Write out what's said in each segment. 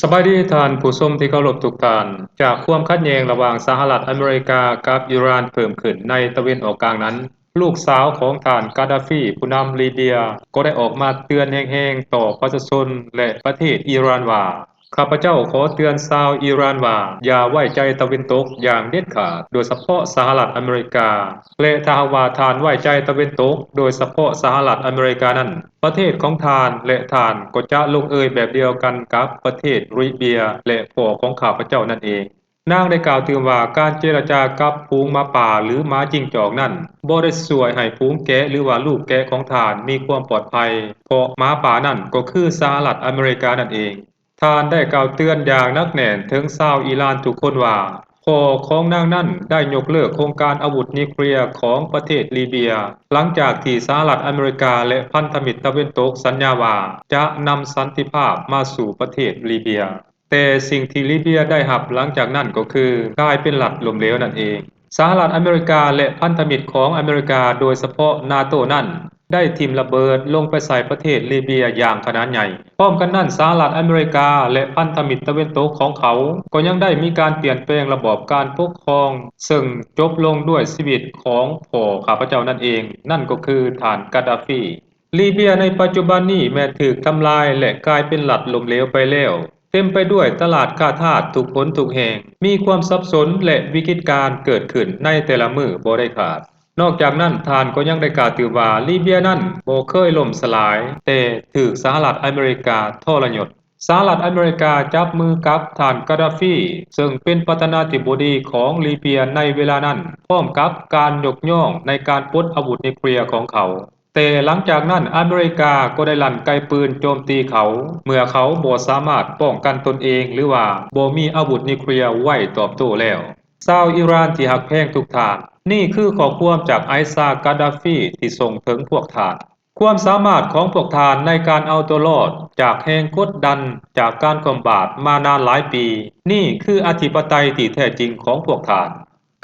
ສະບາຍດີທ່ານຜູ້ຊົມທີ່ເຄົາລົບທຸກທ່ານ. ຈາກຄວາມຂັດແຍ່ງລະຫວ່າງສະຫະລັດອາເມລິກາກັບອີຣານເພີ່ມຂຶ້ນໃນຕາເວັນອອກກາງນັ້ນ, ລູກສາວຂອງທ່ານກາດາຟີ ຜູ້ນຳລີເບຍ ກໍໄດ້ອອກມາເຕືອນແຮງໆຕໍ່ປະຊາຊົນ ແລະ ປະເທດອີຣານວ່າ, ຂ້າພະເຈົ້າຂໍເຕືອນຊາວອີຣານວ່າ ຢ່າໄວ້ໃຈຕາເວັນຕົກຢ່າງເດັດຂາດ, ໂດຍສະເພາະສະຫະລັດອາເມລິກາ. ແລະ ຖ້າຫາກວ່າທ່ານໄວ້ໃຈຕາເວັນຕົກ, ໂດຍສະເພາະສະຫະລັດອາເມລິການັ້ນ, ປະເທດຂອງທ່ານ ແລະ ທ່ານກໍຈະລົງເອຍແບບດຽວກັນກັບປະເທດລີເບຍ ແລະ ພໍ່ຂອງຂ້າພະເຈົ້ານັ້ນເອງ. ນາງໄດ້ກ່າວຕື່ມວ່າ ການເຈລະຈາກັບຝູງໝາປ່າ ຫຼື ໝາຈິງຈອກນັ້ນ ບໍ່ໄດ້ຊ່ວຍໃຫ້ຝູງແກະ ຫຼືວ່າລູກແກະຂອງທ່ານມີຄວາມປອດໄພ, ເພາະໝາປ່ານັ້ນກໍຄືສະຫະລັດອາເມລິການັ້ນເອງ. ທ່ານໄດ້ກ່າວເຕືອນຢ່າງໜັກແໜ້ນເຖິງຊາວອີຣານທຸກຄົນວ່າ, ພໍ່ຂອງນາງນັ້ນໄດ້ຍົກເລີກໂຄງການອາວຸດນິວເຄລຍຂອງປະເທດລີເບຍ, ຫຼັງຈາກທີ່ສະຫະລັດອາເມລິກາ ແລະ ພັນທະມິດຕາເວັນຕົກສັນຍາວ່າ ຈະນຳສັນຕິພາບມາສູ່ປະເທດລີເບຍ. ແຕ່ສິ່ງທີ່ລີເບຍໄດ້ຮັບຫຼັງຈາກນັ້ນກໍຄື ກາຍເປັນລັດລົ້ມເຫຼວນັ້ນເອງ. ສະຫະລັດອາເມລິກາ ແລະ ພັນທະມິດຂອງອາເມລິກາ, ໂດຍສະເພາະນາໂຕນັ້ນ ໄດ້ຖິ້ມລະເບີດລົງໄປໃສ່ປະເທດລີເບຍຢ່າງຂະໜານໃຫຍ່. ພ້ອມກັນນັ້ນ, ສະຫະລັດອາເມລິກາ ແລະ ພັນທະມິດຕາເວັນຕົກຂອງເຂົາ ກໍຍັງໄດ້ມີການປ່ຽນແປງລະບອບການປົກຄອງ, ເຊິ່ງຈົບລົງດ້ວຍຊີວິດຂອງພໍ່ຂ້າພະເຈົ້ານັ້ນເອງ, ນັ້ນກໍຄືທ່ານກາດາຟີ. ລີເບຍໃນປັດຈຸບັນນີ້ແມ່ນຖືກທຳລາຍ ແລະ ກາຍເປັນລັດລົ້ມເຫຼວໄປແລ້ວ, ເຕັມໄປດ້ວຍຕະຫຼາດຄ້າທາດທຸກຫົນທຸກແຫ່ງ, ມີຄວາມສັບສົນ ແລະ ວິກິດການເກີດຂຶ້ນໃນແຕ່ລະມື້ບໍ່ໄດ້ຂາດ. ນອກຈາກນັ້ນ, ທ່ານກໍຍັງໄດ້ກ່າວຕື່ມວ່າ ລີເບຍນັ້ນບໍ່ເຄີຍລົ້ມສະຫຼາຍ, ແຕ່ຖືກສະຫະລັດອາເມລິກາທໍລະຍົດ. ສະຫະລັດອາເມລິກາຈັບມືກັບທ່ານກາດາຟີ, ເຊິ່ງເປັນປະທານາທິບໍດີຂອງລີເບຍໃນເວລານັ້ນ, ພ້ອມກັບການຍົກຍ້ອງໃນການປົດອາວຸດນິວເຄລຍຂອງເຂົາ. ແຕ່ຫຼັງຈາກນັ້ນ, ອາເມລິກາກໍໄດ້ລັ່ນໄກປືນໂຈມຕີເຂົາ, ເມື່ອເຂົາບໍ່ສາມາດປ້ອງກັນຕົນເອງ ຫຼືວ່າບໍ່ມີອາວຸດນິວເຄລຍໄວ້ຕອບໂຕ້ແລ້ວ. ຊາວອີຣານທີ່ຮັກແພງທຸກທ່ານ, ນີ້ຄືຂໍ້ຄວາມຈາກໄອຊາກາດາຟີທີ່ສົ່ງເຖິງພວກທ່ານ. ຄວາມສາມາດຂອງພວກທ່ານໃນການເອົາຕົວລອດຈາກແຮງກົດດັນຈາກການຄວ່ຳບາດມານານຫຼາຍປີ, ນີ້ຄືອະທິປະໄຕທີ່ແທ້ຈິງຂອງພວກທ່ານ.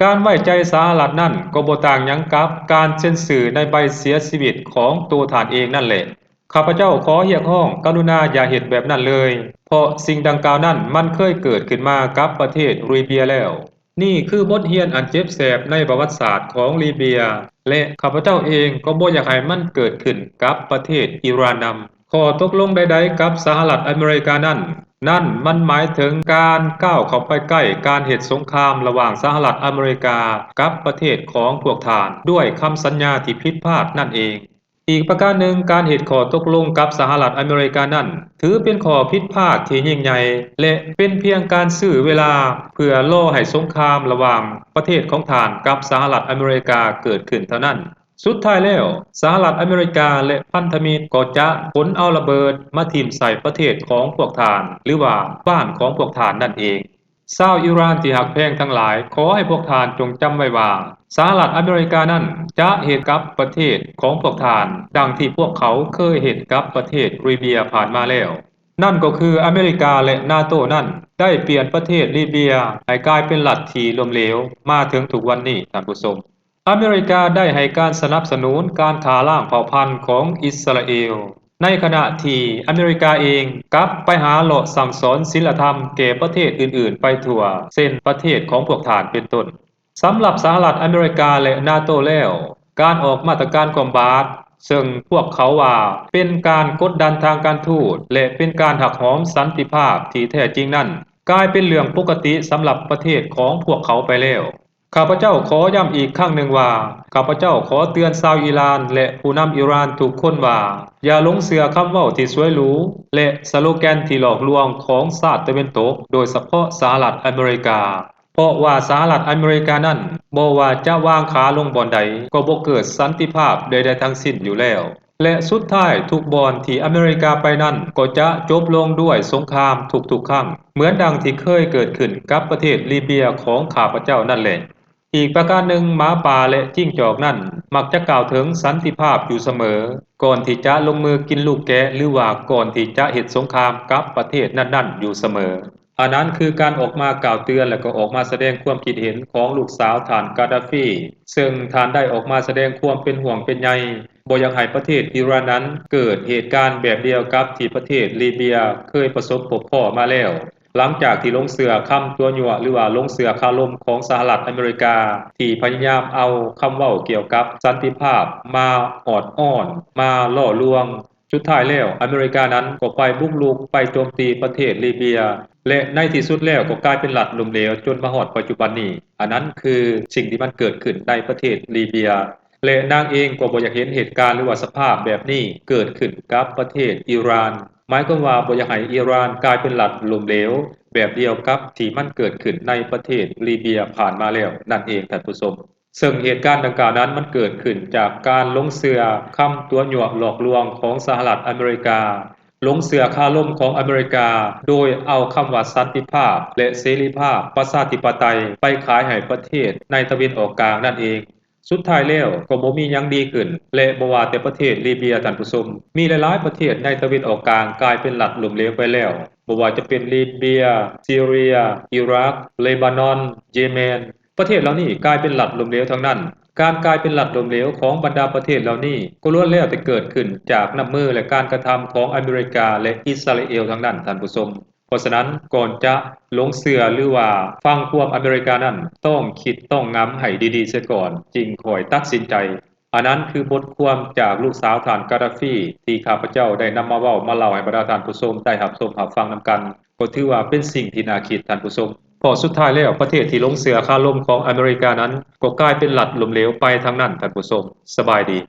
ການໄວ້ໃຈສະຫະລັດນັ້ນກໍບໍ່ຕ່າງຫຍັງກັບການເຊັນຊື່ໃນໃບເສຍຊີວິດຂອງໂຕທ່ານເອງນັ້ນແຫຼະ. ຂ້າພະເຈົ້າຂໍຮຽກຮ້ອງກະລຸນາຢ່າເຮັດແບບນັ້ນເລີຍ, ເພາະສິ່ງດັ່ງກ່າວນັ້ນມັນເຄີຍເກີດຂຶ້ນມາກັບປະເທດລີເບຍແລ້ວ. ນີ້ຄືບົດຮຽນອັນເຈັບແສບໃນປະຫວັດສາດຂອງລີເບຍ, ແລະ ຂ້າພະເຈົ້າເອງກໍບໍ່ຢາກໃຫ້ມັນເກີດຂຶ້ນກັບປະເທດອີຣານນຳ. ຂໍ້ຕົກລົງໃດໆກັບສະຫະລັດອາເມລິການັ້ນ, ນັ້ນມັນໝາຍເຖິງການກ້າວເຂົ້າໄປໃກ້ການເຮັດສົງຄາມລະຫວ່າງສະຫະລັດອາເມລິກາກັບປະເທດຂອງພວກທ່ານ ດ້ວຍຄຳສັນຍາທີ່ຜິດພາດນັ້ນເອງ. ອີກປະການໜຶ່ງ, ການເຮັດຂໍ້ຕົກລົງກັບສະຫະລັດອາເມລິການັ້ນ ຖືເປັນຂໍ້ຜິດພາດທີ່ຍິ່ງໃຫຍ່ ແລະ ເປັນພຽງການຊື້ເວລາເພື່ອລໍໃຫ້ສົງຄາມລະຫວ່າງປະເທດຂອງທ່ານກັບສະຫະລັດອາເມລິກາເກີດຂຶ້ນເທົ່ານັ້ນ. ສຸດທ້າຍແລ້ວ, ສະຫະລັດອາເມລິກາ ແລະ ພັນທະມິດກໍຈະຂົນເອົາລະເບີດມາຖິ້ມໃສ່ປະເທດຂອງພວກທ່ານ ຫຼືວ່າບ້ານຂອງພວກທ່ານນັ້ນເອງ. ຊາວອີຣານທີ່ຮັກແພງທັງຫຼາຍ, ຂໍໃຫ້ພວກທ່ານຈົ່ງຈຳໄວ້ວ່າ ສະຫະລັດອາເມລິການັ້ນຈະເຮັດກັບປະເທດຂອງພວກທ່ານ ດັ່ງທີ່ພວກເຂົາເຄີຍເຮັດກັບປະເທດລີເບຍຜ່ານມາແລ້ວ. ນັ້ນກໍຄືອາເມລິກາ ແລະ ນາໂຕນັ້ນ ໄດ້ປ່ຽນປະເທດລີເບຍໃຫ້ກາຍເປັນລັດທີ່ລົ້ມເຫຼວມາເຖິງທຸກວັນນີ້, ທ່ານຜູ້ຊົມ. ອາເມລິກາໄດ້ໃຫ້ການສະໜັບສະໜູນການຂ້າລ້າງເຜົ່າພັນຂອງອິດສະຣາເອລ, ໃນຂະນະທີ່ອາເມລິກາເອງກັບໄປຫາເລາະສັ່ງສອນສິນລະທຳແກ່ປະເທດອື່ນໆໄປທົ່ວ, ເຊັ່ນ ປະເທດຂອງພວກທ່ານເປັນຕົ້ນ. ສຳລັບສະຫະລັດອາເມລິກາ ແລະ ນາໂຕແລ້ວ, ການອອກມາດຕະການຄວ່ຳບາດ, ເຊິ່ງພວກເຂົາວ່າເປັນການກົດດັນທາງການທູດ ແລະ ເປັນການຮັກຫອມສັນຕິພາບທີ່ແທ້ຈິງນັ້ນ, ກາຍເປັນເລື່ອງປົກກະຕິສຳລັບປະເທດຂອງພວກເຂົາໄປແລ້ວ. ຂ້າພະເຈົ້າຂໍຢ້ຳອີກຄັ້ງໜຶ່ງວ່າ, ຂ້າພະເຈົ້າຂໍເຕືອນຊາວອີຣານ ແລະ ຜູ້ນຳອີຣານທຸກຄົນວ່າ, ຢ່າຫຼົງເຊື່ອຄຳເວົ້າທີ່ສວຍຫຼູ ແລະ ສະໂລແກນທີ່ຫຼອກລວງຂອງຊາດຕາເວັນຕົກ, ໂດຍສະເພາະສະຫະລັດອາເມລິກາ. ເພາະວ່າສະຫະລັດອາເມລິການັ້ນ ບໍ່ວ່າຈະວາງຂາລົງບ່ອນໃດ, ກໍບໍ່ເກີດສັນຕິພາບໃດໆທັງສິ້ນຢູ່ແລ້ວ. ແລະ ສຸດທ້າຍທຸກບ່ອນທີ່ອາເມລິກາໄປນັ້ນ ກໍຈະຈົບລົງດ້ວຍສົງຄາມທຸກໆຄັ້ງ, ເໝືອນດັ່ງທີ່ເຄີຍເກີດຂຶ້ນກັບປະເທດລີເບຍຂອງຂ້າພະເຈົ້ານັ້ນແຫຼະ. ອີກປະການໜຶ່ງ, ໝາປ່າ ແລະ ຈິ້ງຈອກນັ້ນ ມັກຈະກ່າວເຖິງສັນຕິພາບຢູ່ສະເໝີ, ກ່ອນທີ່ຈະລົງມືກິນລູກແກະ ຫຼືວ່າກ່ອນທີ່ຈະເຮັດສົງຄາມກັບປະເທດນັ້ນໆຢູ່ສະເໝີ. ອັນນັ້ນຄືການອອກມາກ່າວເຕືອນ ແລະ ກໍອອກມາສະແດງຄວາມຄິດເຫັນຂອງລູກສາວທ່ານກາດາຟີ, ເຊິ່ງທ່ານໄດ້ອອກມາສະແດງຄວາມເປັນຫ່ວງເປັນໃຍ ບໍ່ຢາກໃຫ້ປະເທດອີຣານນັ້ນເກີດເຫດການແບບດຽວກັບທີ່ປະເທດລີເບຍເຄີຍປະສົບພົບພໍ້ມາແລ້ວ ຫຼັງຈາກທີ່ຫຼົງເຊື່ອຄຳຕົວະຍົວະ ຫຼືວ່າຫຼົງເຊື່ອຄາລົມຂອງສະຫະລັດອາເມລິກາ ທີ່ພະຍາຍາມເອົາຄຳເວົ້າກ່ຽວກັບສັນຕິພາບມາອອດອ້ອນ ມາຫຼໍ່ລວງ. ສຸດທ້າຍແລ້ວ ອາເມລິການັ້ນກໍໄປບຸກລຸກ ໄປໂຈມຕີປະເທດລີເບຍ ແລະ ໃນທີ່ສຸດແລ້ວກໍກາຍເປັນລັດລົ້ມເຫຼວຈົນມາຮອດປັດຈຸບັນນີ້. ອັນນັ້ນຄືສິ່ງທີ່ມັນເກີດຂຶ້ນໃນປະເທດລີເບຍ ແລະ ນາງເອງກໍບໍ່ຢາກເຫັນເຫດການ ຫຼືວ່າສະພາບແບບນີ້ເກີດຂຶ້ນກັບປະເທດອີຣານ. ໝາຍຄວາມວ່າບໍ່ຢາກໃຫ້ອີຣານກາຍເປັນລັດລົ້ມເຫຼວ ແບບດຽວກັບທີ່ມັນເກີດຂຶ້ນໃນປະເທດລີເບຍຜ່ານມາແລ້ວນັ້ນເອງ ທ່ານຜູ້ຊົມ. ເຊິ່ງເຫດການດັ່ງກ່າວນັ້ນ ມັນເກີດຂຶ້ນຈາກການຫຼົງເຊື່ອຄຳຕົວະຍົວະຫຼອກລວງຂອງສະຫະລັດອາເມລິກາ, ຫຼົງເຊື່ອຄາລົມຂອງອາເມລິກາ ໂດຍເອົາຄຳວ່າສັນຕິພາບ ແລະ ເສລີພາບ ປະຊາທິປະໄຕ ໄປຂາຍໃຫ້ປະເທດໃນຕາເວັນອອກກາງນັ້ນເອງ. ສຸດທ້າຍແລ້ວກໍບໍ່ມີຫຍັງດີຂຶ້ນ ແລະ ບໍ່ວ່າແຕ່ປະເທດລີເບຍ ທ່ານຜູ້ຊົມ, ມີຫຼາຍໆປະເທດໃນຕາເວັນອອກກາງກາຍເປັນລັດລົ້ມເຫຼວໄປແລ້ວ, ບໍ່ວ່າຈະເປັນລີເບຍ, ຊີເຣຍ, ອີຣັກ, ເລບານອນ, ເຢເມນ, ປະເທດເຫຼົ່ານີ້ກາຍເປັນລັດລົ້ມເຫຼວທັງນັ້ນ. ການກາຍເປັນລັດລົ້ມເຫຼວຂອງບັນດາປະເທດເຫຼົ່ານີ້ ກໍລ້ວນແລ້ວແຕ່ເກີດຂຶ້ນຈາກນ້ຳມື ແລະ ການກະທຳຂອງອາເມລິກາ ແລະ ອິດສະຣາເອວທັງນັ້ນ, ທ່ານຜູ້ຊົມ. ເພາະສະນັ້ນ, ກ່ອນຈະຫຼົງເຊື່ອ ຫຼືວ່າຟັງຄວາມອາເມລິການັ້ນ, ຕ້ອງຄິດຕ້ອງງຳໃຫ້ດີໆເສຍກ່ອນ, ຈຶ່ງຄ່ອຍຕັດສິນໃຈ. ອັນນັ້ນຄືບົດຄວາມຈາກລູກສາວທ່ານກາດາຟີ ທີ່ຂ້າພະເຈົ້າໄດ້ນຳມາເວົ້າມາເລົ່າໃຫ້ບັນດາທ່ານຜູ້ຊົມໄດ້ຮັບຊົມຮັບຟັງນຳກັນ, ກໍຖືວ່າເປັນສິ່ງທີ່ໜ້າຄິດ, ທ່ານຜູ້ຊົມ. ເພາະສຸດທ້າຍແລ້ວ ປະເທດທີ່ຫຼົງເຊື່ອຄາລົມຂອງອາເມລິການັ້ນ ກໍກາຍເປັນລັດລົ້ມເຫຼວໄປທັງນັ້ນ, ທ່ານຜູ້ຊົມ. ສະບາຍດີ.